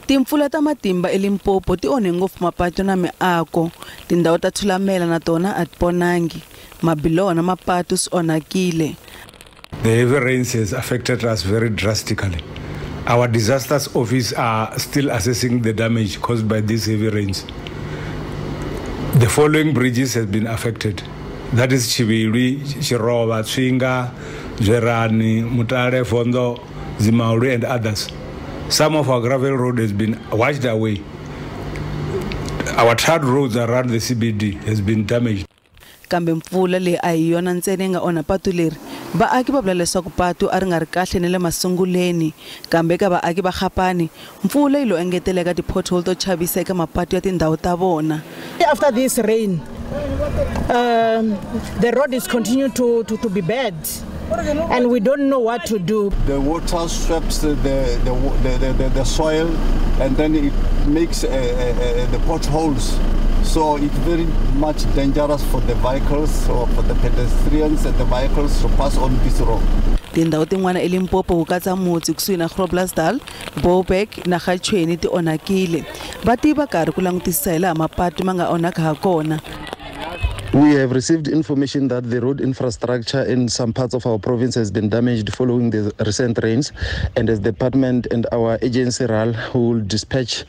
Timpfula ta matimba eLimpopo ti onhe ngopfu mapatu na miako. Tindhawu ta Thulamela na tona a ti ponangi. Mabiloho na mapatu swi onhakile. The heavy rains has affected us very drastically. Our disasters office are still assessing the damage caused by these heavy rains. The following bridges have been affected. That is Chivilwi, Chirova, Tswinga, Zwerani, Mutare, Fondo, Zimauri and others. Some of our gravel road has been washed away. Our third roads around the CBD has been damaged. Kambe mpfula leyi a hi yona ntsena yi nga onha patu leri. Vaaki va vula leswaku patu a ri nga ri kahle ni le masunguleni. Kambe eka vaaki va Gapane, mpfula yi lo engeteleka ti-pothole to chavisa eka mapatu ya tindhawu ta vona. After this rain, the road is continuing to be bad. And we don't know what to do. The water sweeps the soil, and then it makes the potholes. So it's very much dangerous for the vehicles or for the pedestrians and the vehicles to pass on this road. Tindhawu tin'wana eLimpopo ku katsa mutsi kusuhi na Groblersdal, Bouberg na Gautshweni ti onhakile. Va tiva karhi ku langutisisa hi laha mapatu ma nga onhaka ha kona. We have received information that the road infrastructure in some parts of our province has been damaged following the recent rains, and as the department and our agency RAL will dispatch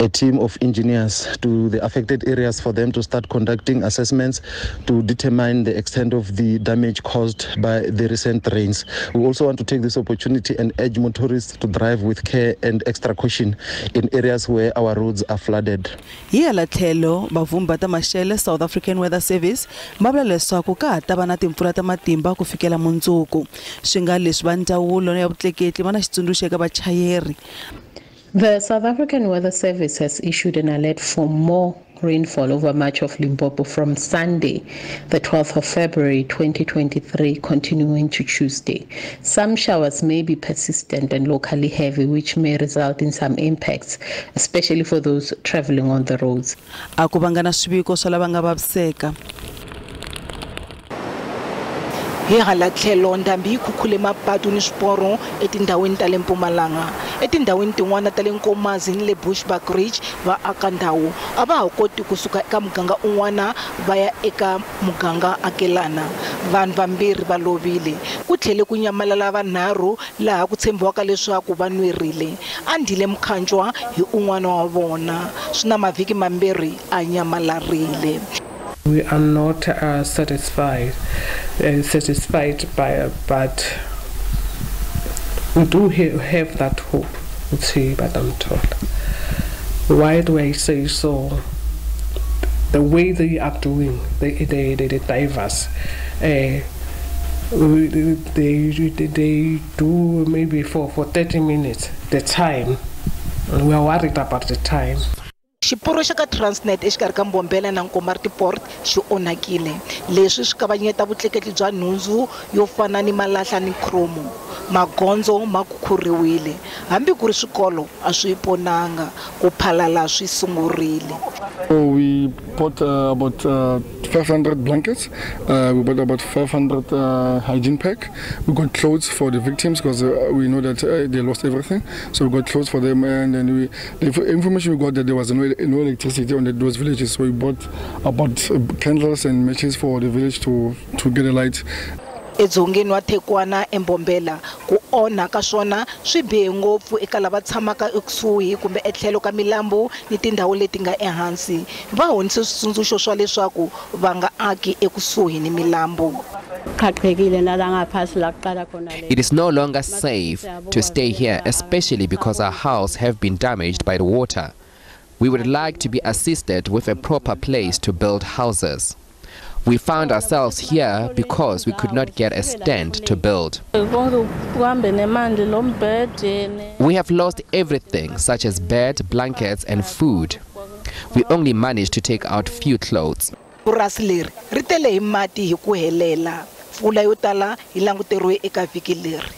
a team of engineers to the affected areas for them to start conducting assessments to determine the extent of the damage caused by the recent rains. We also want to take this opportunity and urge motorists to drive with care and extra caution in areas where our roads are flooded. Hi hala tlhelo, vavhumba ta maxele South African Weather Service va vula leswaku ka ha ta va na timpfula ta matimba ku fikela mundzuku. Swi nga leswi va ndzawulo ya vutleketli va na xitsundzuxo eka vachayeri. The South African Weather Service has issued an alert for more rainfall over much of Limpopo from Sunday, the 12th of February 2023, continuing to Tuesday. Some showers may be persistent and locally heavy, which may result in some impacts, especially for those traveling on the roads. A ku vanga na swiviko swa lava nga vaviseka. Hi hala tlhelo ndhambi yi khukhule mapatu ni swiporo etindhawini ta le Mpumalanga. Etindhawini tin'wana ta le Nkomazi ni le Bushbuckridge, vaaka ndhawu a va ha koti kusuka eka muganga un'wana va ya eka muganga akelana. Vanhu vambirhi va lovile, ku tlhele ku nyamalala vanharhu laha ku tshembiwaka leswaku va nwerile. Andile Mkhanjwa hi un'wana wa vona, swi na mavhiki mambirhi a nyamalarile. We are not satisfied by, but we do have that hope. Why do I say so? The way they are doing, the divers, they do maybe for 30 minutes, the time. We are worried about the time. Xiporo xa ka Transnet exikarhi ka Mbombela na Nkomartiport xi onhakile. Leswi swi kavanyeta vutleketli bya nhundzu yo fana ni malahla ni chromo. Magondzo ma khukhuriwile, hambi ku ri swikolo a swi ponanga, ku phalala swi sungurile. So we bought about 500 blankets, we bought about 500 hygiene pack. We got clothes for the victims because we know that they lost everything. So we got clothes for them, and then the information we got that there was no electricity on those villages. So we bought about candles and matches for the village to get a light. Edzongeni wa Thekwana eMbombela, ku onha ka swona swi bihe ngopfu eka lava tshamaka ekusuhi kumbe etlhelo ka milambu ni tindhawu leti nga ehansi. Va honise switsundzuxo swa leswaku va nga aki ekusuhi ni milambu. It is no longer safe to stay here, especially because our house have been damaged by the water. We would like to be assisted with a proper place to build houses. We found ourselves here because we could not get a stand to build. We have lost everything, such as bed, blankets and food. We only managed to take out few clothes. Purasi leri ri tele hi mati hi ku helela. Mpfula yo tala yi languteriwe eka vhiki leri.